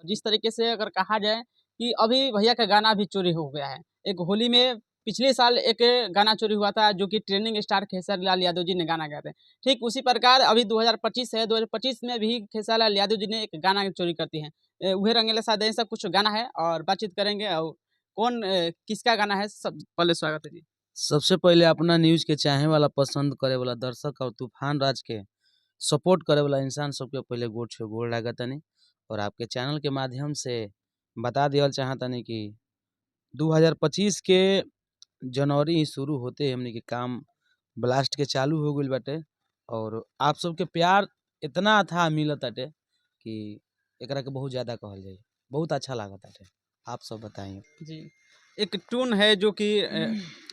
जिस तरीके से अगर कहा जाए कि अभी भैया का गाना भी चोरी हो गया है। एक होली में पिछले साल एक गाना चोरी हुआ था जो कि ट्रेंडिंग स्टार खेसारी लाल यादव जी ने गाना गाए थे। ठीक उसी प्रकार अभी 2025 है, 2025 में भी खेसारी लाल यादव जी ने एक गाना चोरी करती है। उहे रंगीला साद ऐसा कुछ गाना है और बातचीत करेंगे और कौन किसका गाना है। सब पहले स्वागत है जी। सबसे पहले अपना न्यूज़ के चाहे वाला, पसंद करे वाला दर्शक और तूफान राज के सपोर्ट करे वाला इंसान सबके पहले गोड़ छो गोड़ लागतनी और आपके चैनल के माध्यम से बता दिहल चाहतनी कि 2025 के जनवरी ही शुरू होते हमनी के काम ब्लास्ट के चालू हो गइल बाटे और आप सबके प्यार इतना था मिलत ताटे कि एकरा के बहुत ज़्यादा कहल जाई, बहुत अच्छा लागत ताटे। आप सब बताई। जी, एक टून है जो कि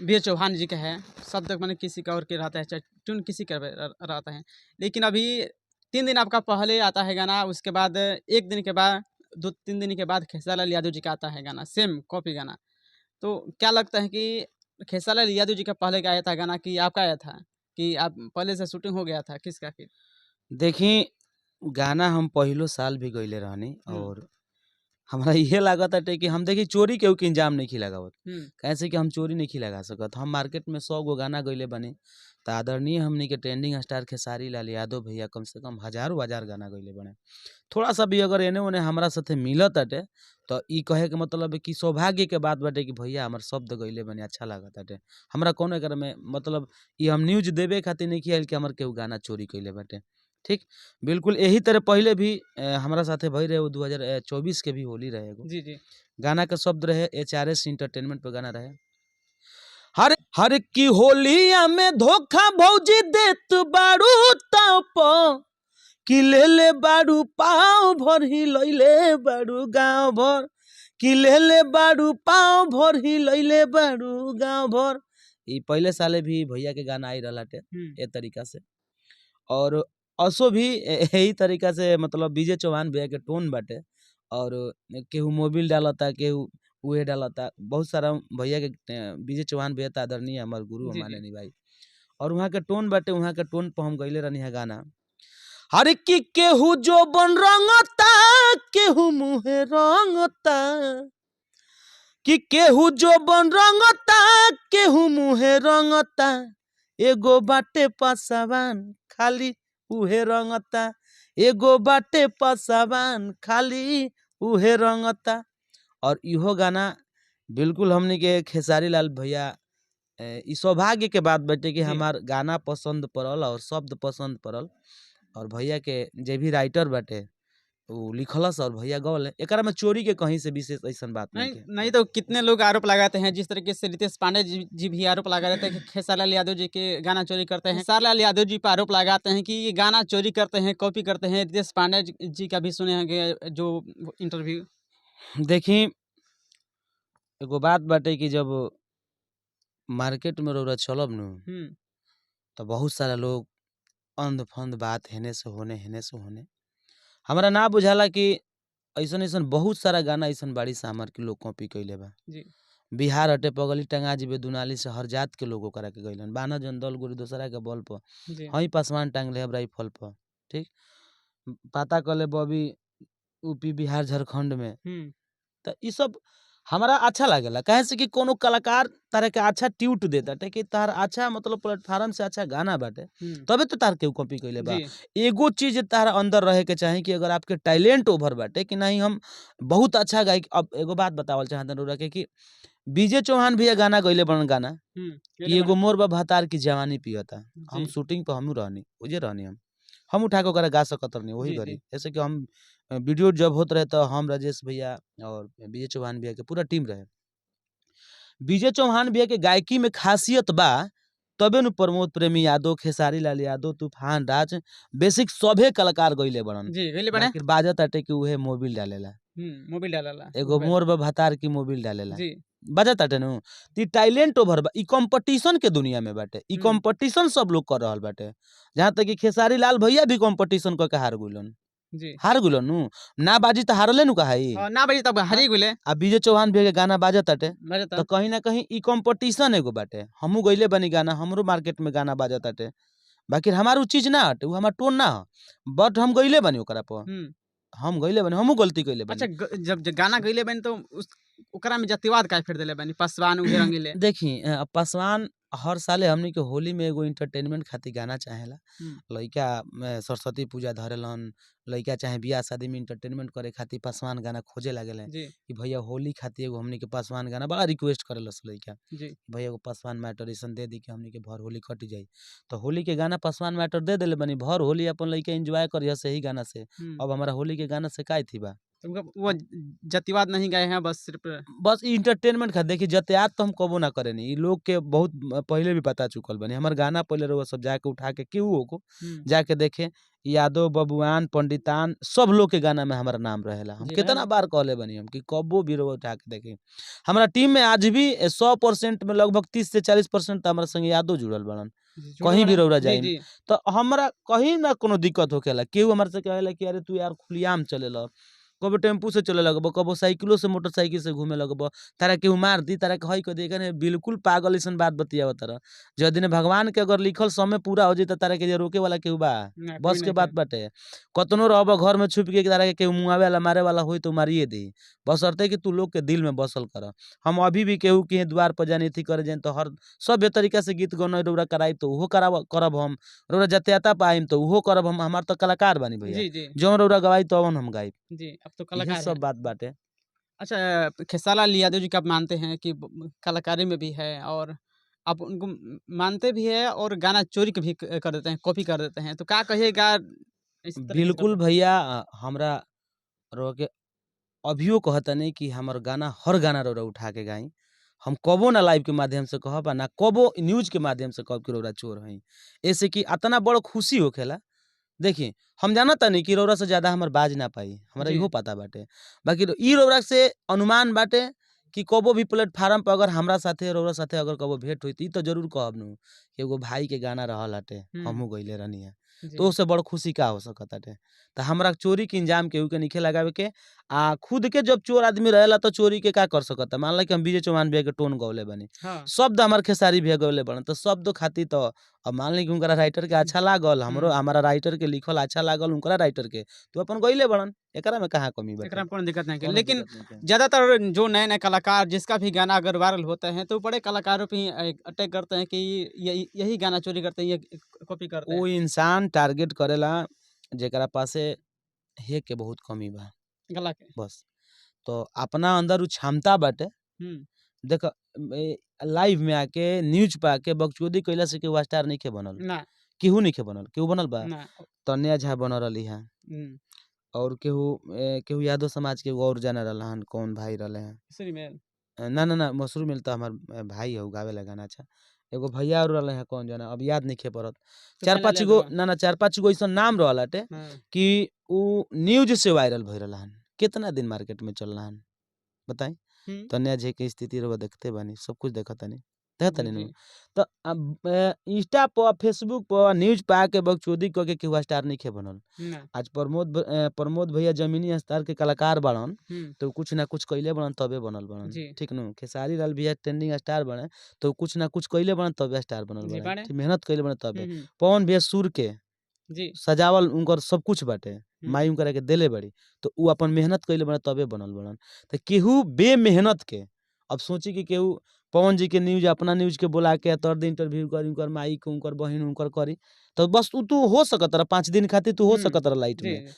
बी ए चौहान जी का है। शब्द माने किसी का और के रहता है, चाहे टून किसी का रहता है, लेकिन अभी 3 दिन आपका पहले आता है गाना, उसके बाद एक दिन के बाद 2-3 दिन के बाद खेसारी लाल यादव जी का आता है गाना, सेम कॉपी गाना। तो क्या लगता है कि खेसारी लाल यादव जी का पहले का आया था गाना कि आपका आया था, कि आप पहले से शूटिंग हो गया था किसका? फिर देखी, गाना हम पहिलो साल भी गइले रहनी और हमरा इहे लागत ताटे कि हम देखी चोरी केहू के इंजाम नइखी लगावत। कैसे कि हम चोरी नइखी लगा सकत। हम मार्केट में 100 गो गाना गइले बानी त आदरणीय हमनी के ट्रेंडिंग स्टार खेसारी लाल यादव भैया कम से कम हजारों हजार गाना गइले बाने। थोड़ा सा भी अगर एने ओने हमरा साथे मिलत ताटे त ई कहे के मतलब है कि सौभाग्य के बात बाटे कि भैया हमर शब्द गइले बानी, अच्छा लागत ताटे। हमरा कोनो एकरा में मतलब ई हम न्यूज़ देबे खातिर नइखी आइल कि हमर केहू गाना चोरी कइले बाटे। ठीक, बिल्कुल यही तरह पहले भी हमरा साथे भई रहे। वो 2024 के भी होली रहे एगो। जी जी। गाना के शब्द रहे, एच आर एस इंटरटेनमेंट पे गाना रहे। हर हर की होलिया में धोखा भौजी देत बारू ताप कि ले ले बारू पाँव भर ही लैले बारू गाँव भर, कि ले ले बारू पाँव भर ही लैले बारू गाँव भर। ई पहले साले भी भैया के गाना आई रहलाटे ए तरीका से और असो भी यही तरीका से, मतलब विजय चौहान भैया के टोन बाटे और केहू मोबिल डालता, केहू उहे डालता, बहुत सारा भैया के। विजय चौहान भैया त आदरणीय हमर गुरु माने भाई और वहाँ के टोन बाटे, वहाँ के टोन पर हम गइले रहनी है गाना। हर की केहू जो बन रंगता, केहू मुहे रंगता, कि केहू जो बन रंगता, केहू मुहे रंगता, एगो बाटे पसवान खाली उहे रंगता, एगो बाटे पसवान खाली उहे रंगता। और इहो गाना बिल्कुल हमनी के खेसारी लाल भैया, ई सौभाग्य के बात बाटे कि हमार गाना पसंद पड़ल और शब्द पसंद पड़ल और भैया के जे भी राइटर बाटे वो लिखलस और भैया गौले। एकरा में चोरी के कहीं से विशेष ऐसन बात नहीं। नहीं नहीं तो कितने लोग आरोप लगाते हैं, जिस तरीके से रितेश पांडे जी भी आरोप लगा रहे थे कि खेसारी लाल यादव जी के गाना चोरी करते हैं। खेसारी लाल यादव जी पर आरोप लगाते हैं कि ये गाना चोरी करते हैं, कॉपी करते हैं। रितेश पांडे जी का भी सुने हैं जो इंटरव्यू। देखी, एगो बात बाटे कि जब मार्केट में रौरा चलब नु तो बहुत सारा लोग अंध फंद बात हेने से होने, हेने से होने। हमरा ना बुझाला कि ऐसन ऐसन बहुत सारा गाना ऐसन बाड़ी से हमार के लोग कॉपी कइले बा। बिहार हटे पगली टंगा जिबे दुनाली से हर जात के लोग ओकरा के गइलन। बाना जन दल गोरी दोसरा के बल पर हई पासवान टांग ले राइफल पर। ठीक पता कले बबी यूपी बिहार झारखंड में। तो ई सब हमरा अच्छा लागेला, काहे से कि कोनो कलाकार तारे के अच्छा ट्यूट देता कि तार अच्छा मतलब प्लेटफार्म से अच्छा गाना बाटे, तबे तो तार केहू कॉपी कइले बा। एगो चीज तार अंदर रहे के चाही कि अगर आपके टैलेंट ओभर बाटे कि नहीं, हम बहुत अच्छा गायक। अब एगो बात बतावल चाहतन रउरा के कि विजय चौहान भी गाना गइले बड़न गाना कि एगो मोर बा भतार की जवानी पियता। हम शूटिंग पर हमहू रहनी, ओजे रहनी, हम उठा के ओकरा गा सकत रहनी वही घड़ी। जैसे कि हम वीडियो जब होत रहे तो हम, राजेश भैया और विजय चौहान भैया के पूरा टीम रहे। विजय चौहान भैया के गायकी में खासियत बा तबे नु प्रमोद प्रेमी यादव, खेसारी लाल यादव, तूफान राज, बेसिक सभे कलाकार गइले बड़न। जी, गइले बड़े। बाकिर बाजत ताटे कि उहे मोबिल डालेला। मोबिल डालेला। एगो मोर बा भतार की मोबिल डालेला। बाजत ताटे नु। त ई टैलेंट ओभर बा, ई कंपटीशन के दुनिया में बाटे। ई कंपटीशन सब लोग कर रहल बाटे। जहाँ तक कि खेसारी लाल भैया भी कंपटीशन क के हार गइलन। हार गइलन नु, ना बाजी त हारले नु कहाई। हाँ, ना बाजी तब हारी गइले। आ विजय चौहान भैया के गाना बाजत ताटे। बाजता। तो कहीं ना कहीं ई कंपटीशन एगो बाटे। हमहू गइले बानी गाना, हमरो मार्केट में गाना बाजत ताटे। बाकी हमार उ चीज ना हटे, उ हमार टोन ना ह, बट हम गइले बानी ओकरा पर। हम गइले बानी, हमहू गलती कइले बानी। अच्छा, जब जब गाना गइले बानी तो उस ओकरा में जातिवाद काहे फेर देले बानी पासवान उहे रंगीले? देखी, पासवान हर साले हमनी के होली में एगो एंटरटेनमेंट खातिर गाना चाहेला। लइका सरस्वती पूजा धरेलन, लइका चाहे बियाह शादी में एंटरटेनमेंट करे खातिर पासवान गाना खोजे लागेले कि भैया होली खातिर एगो हमनी के पासवान गाना बड़ा रिक्वेस्ट करेला स लइका। भैया एगो पासवान मैटर अइसन दे दी कि हमनी के भर होली कट जाई। तो होली के गाना पासवान मैटर दे देले बानी, भर होली अपन लइका एंजॉय करिह से ही गाना से। अब हमारा होली के गाना से का अथी बा? तो वो जातिवाद नहीं गए हैं, बस सिर्फ बस इंटरटेनमेंट खातिर। देखी जतायात तो हम कबो ना करेनी, ई लोग के बहुत पहले भी बता चुकल बानी। हमार गाना पहले रउआ सब जाके उठा के केहू को जाके देखे, यादव, बबुआन, पंडितान सब लोग के गाना में हमारा नाम रहेला। हम जी, कितना रहेला। बार कहले बानी हम कि कबो भी रउआ उठा के देखे। हमारा टीम में आज भी 100% में लगभग 30 से 40% हमारा संगे यादव जुड़ल बाड़न। जी, जुड़ल कहीं भी बाड़न। रउरा जी, जाई जी। तो हमरा कहीं ना कोनो दिक्कत होखेला। केहू हमरा से कहेला कि अरे तू यार खुलेआम चलेला, कबो टेम्पू से चले लगबो, कबो साइकिलो से मोटरसाइकिल से घूमे लगबो, तारा केहू मार दी, तारा के हई क दी, कने बिल्कुल पागल अइसन बात बतियावत तारा। जै दिन भगवान के अगर लिखल समय पूरा हो जाई त तारा के जे रोके वाला केहू बा? ना, कोई बस के नहीं बात है। बाटे। कतनो रहब घर में छुप के तारा के केहू मुआवे वाला मारे वाला होई तो मारिए दी, बशर्ते कि तू लोग के दिल में बसल कर। हम अभी भी केहू के द्वार पर जानी अथी करे जानी तो हर सभ्य तरीका से गीत गौना रउरा कराई तो उहो कराव करब हम, रउरा जत्याता पाइम तो उहो करब हम। हमार तो कलाकार बानी भैया, जी, जी। जौन रउरा गवाई तवन हम गाई। जी, अब तो इहे कलाकार सब हैं। बात बाटे। अच्छा, खेसारी लाल यादव जी का आप मानते हैं कि कलाकारी में भी है और आप उनको मानते भी है और गाना चोरी के भी कर देते हैं, कॉपी कर देते हैं, तो का कहिएगा इस तरीके से बिल्कुल करते हैं? भैया, हमरा रउआ के अभियो कहतनी कि हमर गाना हर गाना रउरा उठा के गाई। हम कबो ना लाइव के माध्यम से कहब आ ना कबो न्यूज के माध्यम से कहब कि रउरा चोर हई। ऐसे कि अतना बड़ खुशी होखेला। देखी हम जानतानी कि रउरा से ज्यादा हमर बाज ना पाई, हमरा इहो पता बाटे। बाकी ई रउरा से अनुमान बाटे कि कबो भी प्लेटफार्म पर अगर हमरा साथे रउरा साथे अगर कबो भेंट होई त ई तो जरूर कहब नु कि एगो भाई के गाना रहल हटे, हमहू गइले रहनी है। तो उससे बड़ खुशी का हो सकताटे। त हमरा चोरी के इंजाम केहू के नइखे लगावे के। आ खुद के जब चोर आदमी रहेला तो चोरी के का कर सकता। मान ला कि हम विजय चौहान भैया के टोन गौले बानी, शब्द हमार खेसारी भैया गौले बाड़न, तो शब्द खातिर तो अब मान ली कि उनकरा राइटर के अच्छा लागल, हमरो हमारा राइटर के लिखल अच्छा लागल उनकरा राइटर के, तो अपन गइले बाड़न, एकरा में कहाँ कमी बाटे? एकरा में कोनो दिक्कत नहीं है। कोनो लेकिन दिक्कत नइखे। ज्यादातर जो नए नए कलाकार जिसका भी गाना अगर वायरल होते हैं तो बड़े कलाकारों पे ही अटैक करते हैं कि यही गाना चोरी करते हैं, ये कॉपी करते हैं। वो इंसान टारगेट करेला जेकरा पासे हे के बहुत कमी बा, गला के बस। तो अपना अंदर उ क्षमता बाटे। देख, लाइव में आके न्यूज पे आके बकचोदी कइला से केहू स्टार नइखे बनल, ना, केहू नइखे बनल। केहू बनल बा? ना। तन्या झा बनल रहली है, और केहू केहू यादव समाज के और जाना रहलन, कौन भाई रहले हैं? मसूरी में। ना ना ना, मसूरी मिल तो हमार भाई है, गावे ला गाना अच्छा। एगो भैया और रहले हैं, कौन जाना अब याद नहीं पड़त। तो चार पहले पाँच ले गो दो। ना ना, 4-5 गो ऐसा नाम रहल हटे कि उ न्यूज से वायरल भइल रहलन, कितना दिन मार्केट में चल रहन बताई। तन्या जी के स्थिति रउआ देखते बानी, सब कुछ देखतानी, देखतानी नु। तो अब इंस्टा पर फेसबुक पर न्यूज पे आके बकचोदी क के केहू स्टार नइखे बनल। ना। आज प्रमोद भैया जमीनी स्तर के कलाकार बाड़न, तो कुछ ना कुछ कइले बाड़न तबे बनल बाड़न, ठीक नु। खेसारी लाल भैया ट्रेंडिंग स्टार बने तो कुछ ना कुछ कइले बाड़न तबे स्टार बनल जी, बाड़े, बाड़े। ठीक, मेहनत कइले बाड़न तबे। पवन भैया सुर के सजावल उनकर सब कुछ बाटे, माई उनकरा के देले बाड़ी, तो उ अपन मेहनत कइले बाड़न तबे बनल बाड़न। तो केहू बेमेहनत के अब सोची कि केहू पवन जी के न्यूज अपना न्यूज के बोला के तर दिन इंटरव्यू करी, उनकर माई के, उनकर बहिन, उनकर करी, तो बस उ तू हो सकत रह 5 दिन खातिर तू हो सकत रह लाइट में।